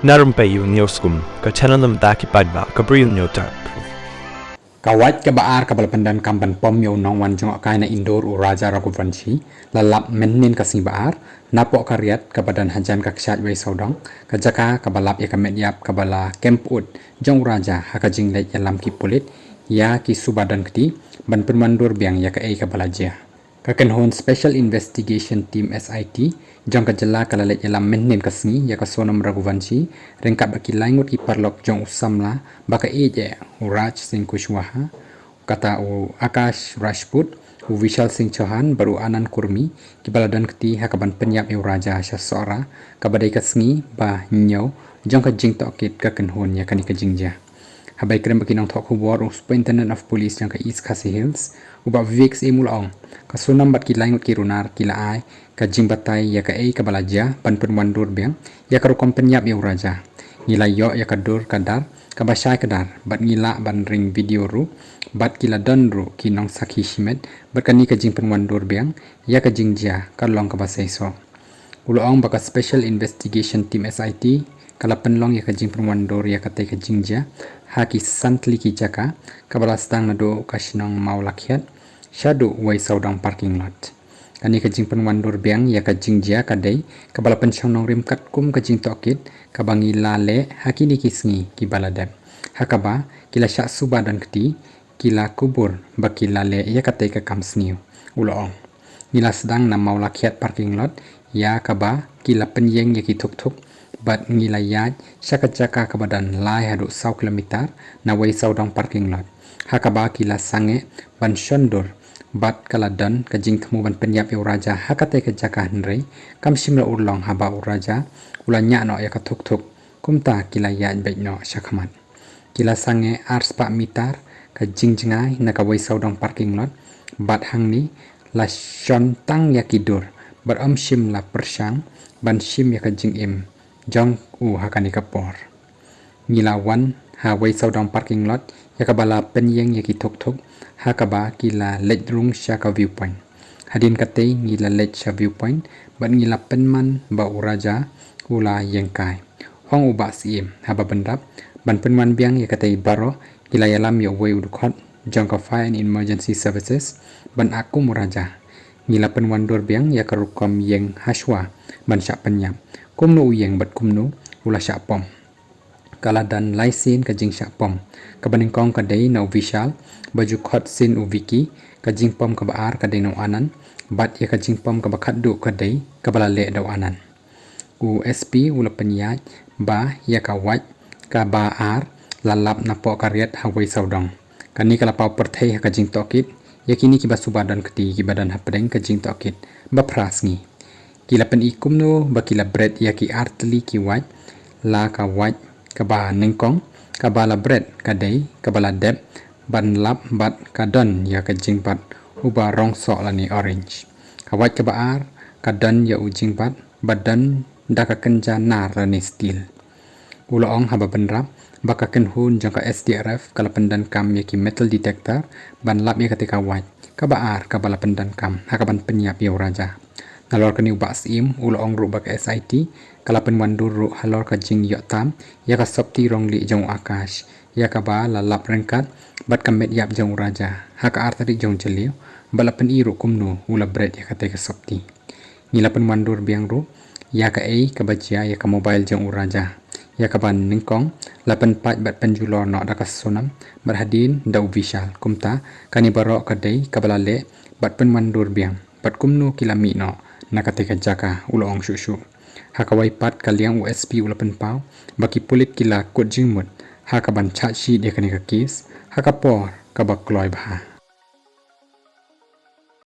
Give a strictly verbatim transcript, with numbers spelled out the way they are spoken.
Na rympei ïa u News Kum, ka channel na bynta ki paidbah, ka Bri News Tap. Ka wait kaba ar kaba la pyndonkam ban pom ïa u nongwan jngohkai na Indore u Raja Raghuvanshi, la lap mynhynnin ka sngi ba ar, napoh ka riat kaba don hajan ka kshaid Wei Sawdong, ka jaka kaba lap ïa ka met ïap kaba la kem pyut jong u Raja ha ka jingleit ïalam ki pulit ïa ki suba don kti ban pynwandur biang ïa kaei kaba la jia. Ka kynhun Special Investigation Team, S I T, jong ka jylla ka la leit ïalam mynhynnin ka sngi ïa ka Sonam Raghuvanshi ryngkat bad ki lai ngut ki paralok jong u samla ba ka ïeit eh, u Raj Singh Kushwaha, kata u Akash Rajput, u Vishal Singh Chauhan bad u Anand Kurmi, kiba la don kti ha kaban pynïap ïa u Raja sha Sohra, kaba dei ka sngi ba hynñiew jong ka jingtohkit ka kynhun ïa kane ka jingjia. Haba ïakren bad ki nongthoh khubor, u Superintendent of Police jong ka East Khasi Hills, u Bah Vivek Syiem, u la ong, ka Sonam bad ki lai ngut ki runar ki la ai ka jingbatai ïa kaei kaba la jia ban pynwandur biang ïa ka rukom pynïap ïa u Raja. Ngi la ïoh ïa ka dur ka dar kaba shai kdar bad ngi lah ban ring video ruh bad ki la don ruh ki nongsakhi shimet bad kane ka jingpynwandur biang ïa ka jingjia ka long kaba seisoh. U la ong ba ka Special Investigation Team, S I T, ka la pynlong ïa ka jingpynwandur ïa katei ka jingjia ha ki san tylli ki jaka kaba la sdang naduh ka shnong Mawlakhiat shaduh Wei Sawdong parking lot. Kane ka jingpynwandur biang ïa ka jingjia ka dei kaba la pynshong nongrim katkum ka jingtohkit kaba ngi la leh ha kine ki sngi kiba la dep, ha kaba ki la shah suba don kti, ki la kubur ba ki la leh ïa katei ka kam sniew, u la ong. Ngi la sdang na Mawlakhiat parking lot ïa kaba ki la pynïeng ïa ki thukthuk bad ngi la ïaid sha ka jaka kaba don lai haduh saw kilometer na Wei Sawdong parking lot, ha kaba ki la sangeh ban shon dur bad ka la don ka jingthmu ban pynïap ïa u Raja ha katei ka jaka, hynrei kam shym la urlong haba u Raja u la ñiah noh ïa ka thukthuk, kumta ki la ïaid beit noh sha khmat. Ki la sangeh ar spah meter ka jingjngai na ka Wei Sawdong parking lot bad hangne la shon tang ïa ki dur bad ym shym la pyrshang ban shim ïa ka jingim jong u ha kane ka por. Ngi la wan ha Wei Sawdong parking lot ïa kaba la pynïeng ïa ki thukthuk, ha kaba ki la leit rung sha ka viewpoint. Hadien katei ngi la leit sha viewpoint bad ngi la pynman ba u Raja u la ïeng kai, ong u Bah Syiem. Haba bynrap ban pynman biang ïa katei baroh, ngi la ïalam ïa uwei u dkhot jong ka Fire and Emergency Services ban ap kum u Raja. Ngi la pynwandur biang ïa ka rukom ïeng hashwa ban shah pynïap, kumno u ïeng bad kumno u la shah pom. Ka la don lai sien ka jingshah pom. Kaba nyngkong ka dei na u Vishal, ba ju khot sien u Vicky, ka jingpom kaba ar ka dei na u Anand, bad ïa ka jingpom kaba khatduh ka dei kaba la leh da u Anand. U S P u la pynïaid ba ïa ka wait kaba ar la lap napoh ka riat ha Wei Sawdong. Kane ka la paw pyrthei ha ka jingtohkit ïa kine kiba suba don kti kiba don hapdeng ka jingtohkit ba phra sngi. Ki la pyni kumno ba ki la bret ïa ki ar tylli ki wait, la ka wait kaba nyngkong kaba la bret ka dei kaba la dep ban lap bad ka don ïa ka jingbat uba rong soh lane orange. Ka wait kaba ar ka don ïa u jingbat ba don da ka kynja nar lane steel. U la ong haba bynrap ba ka kynhun jong ka S D R F ka la pyndonkam ïa ki metal detector ban lap ïa katei ka wait kaba ar kaba la pyndonkam ha kaban pynïap ïa u Raja. Nalor kane u Bah Syiem u la ong ruh ba ka S I T ka la pynwandur ruh halor ka jingïoh tam ïa ka sopti rong lieh jong u Akash, ïa kaba la lap ryngkat bad ka met ïap jong u Raja ha ka ar tarik jong u Jylliew, bad la pyni ruh kumno u la bret ïa katei ka sopti. Ngi la pynwandur biang ruh ïa kaei kaba jia ïa ka mobile jong u Raja, ïa kaba nyngkong la pynpait bad pynjulor noh da ka Sonam bad hadien da u Vishal. Kumta kane baroh ka dei kaba la leh bad pynwandur biang bad kumno ki la mih noh na katei ka jaka, u la ong shuh shuh. Ha kawei pat ka liang u S P u la pynpaw ba ki pulit ki la kut jingmut ha kaban charge sheet ïa kane ka kes ha ka por kaba kloi bha.